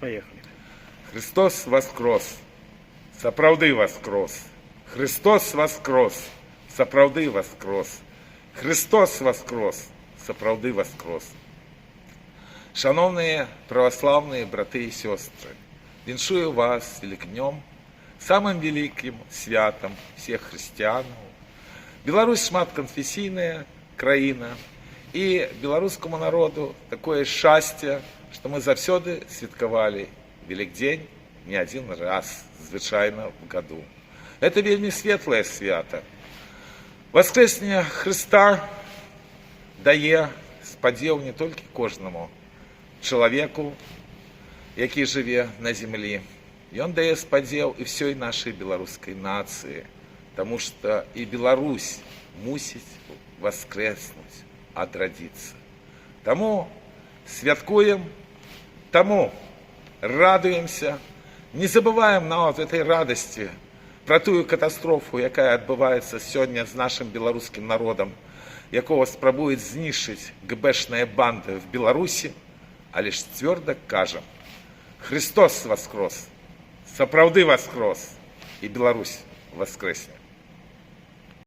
Поехали. Хрыстос уваскрос! Сапраўды ўваскрос! Хрыстос уваскрос! Сапраўды ўваскрос! Хрыстос уваскрос! Сапраўды ўваскрос! Шаноўныя праваслаўныя браты і сёстры, віншую вас з Велікднём, самым вялікім святам усіх хрысціянаў. Беларусь шматканфесійная краіна, і беларускаму народу такое шчасце, што мы заўсёды святкавалі Велікдзень не адзін раз, звычайна, в году. Это вельмі светлае свята. Васкрэсенне Хрыста дае спадзеў не толькі кожнаму чалавеку, які жыве на зямлі. Ён дае спадзеў і ўсёй нашай беларускай нацыі, таму што і Беларусь мусіць васкрэснуць, адрадзіцца. Таму святкуем, таму радуемся, не забываем нават этой радасці пра тую катастрофу, якая адбываецца сёння з нашым беларускім народам, якога спрабуюць знішчыць ГБшная банда в Беларусі, але ж цвёрда кажам: Хрыстос уваскрос, сапраўды ўваскрос, і Беларусь васкрэсне.